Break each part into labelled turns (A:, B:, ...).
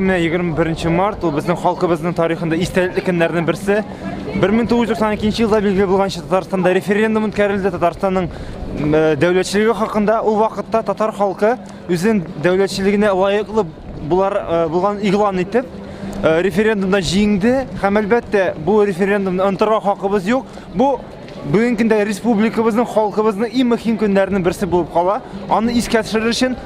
A: Менә 21 март ул безнең халкыбызның тарихында истәлекле көннәрнең берсе. 1992 елда билгеле булганча Татарстанда референдум үткәрелде. Татарстанның э, дәүләтчелеге хакында ул вакытта татар халкы үзен дәүләтчелегенә лаеклы булар э, булган игълан итеп, э, референдумда җиңде һәм әлбәттә бу референдумны онытырга хакыбыз юк. Бу бүгенге көндә республикабызның, халкыбызның иң мөһим көннәренең берсе булып кала. Аны искә төшерер өчен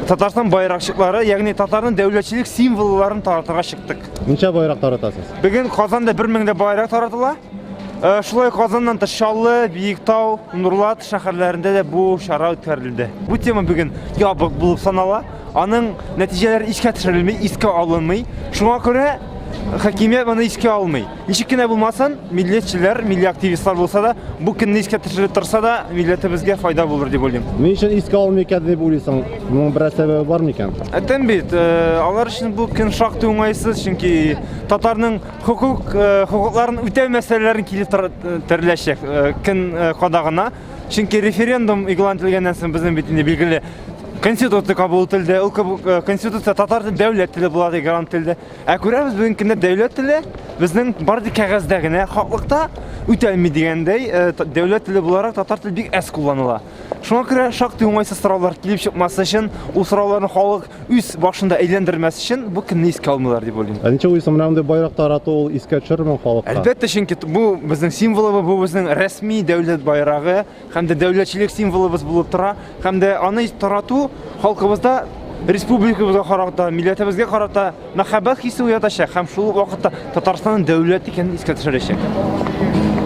A: Татарстан байракчыклары, ягъни татарның дәүләтчелек символларын таратырга чыктык.
B: Ничә байрак таратасыз?
A: Бүген Казанда 1000 дә байрак таратыла. Э, шулай Казаннан тыш Чаллы, Биектау, Нурлат шәһәрләрендә дә бу чара үткәрелде. Бу тема бүген ябык булып санала. Аның нәтиҗәләре искә төшерелми, искә алынмый. Шуңа күрә хакимият моны искә алмый. Ничек кенә булмасын, милләтчеләр, милли активистлар булса да, бу көнне искә төшереп торса да, милләтебезгә файда булыр дип уйлыйм.
B: Ни өчен искә алмый икән дип уйлыйсың? Моның берәр сәбәбе бар микән?
A: Әйтәм бит, э, алар өчен бу көн шактый уңайсыз, чөнки татарның хокук э, хокукларын үтәү мәсьәләләрен килеп тереләчәк э, көн э, кадагына. Чөнки референдум игълан ителгәннән соң безнең бит инде билгеле Конституция кабул ителде. Ул Конституция татар теле дәүләт теле була дип игълан ителде. Ә күрәбез бүгенге көндә дәүләт теле безнең бары тик кәгазьдә генә, хаклыкта үтәлми дигәндәй, дәүләт теле буларак татар теле бик әз кулланыла. Шуңа күрә шактый уңайсыз сораулар килеп чыкмас өчен, ул сорауларны халык үз башында әйләндермәс өчен бу көнне искә алмыйлар дип уйлыйм.
B: Ә ничек уйлыйсың, менә мондый байрак тарату ул искә төшерерме халыкка?
A: Әлбәттә, чөнки бу безнең символыбыз, бу безнең рәсми дәүләт байрагы һәм дә дәүләтчелек символыбыз булып тора. Һәм дә аны тарату халкыбызда республикабызга карата, милләтебезгә карата мәхәббәт хисе уятачак һәм шул ук вакытта Татарстанның дәүләт икәнен искә төшерәчәк.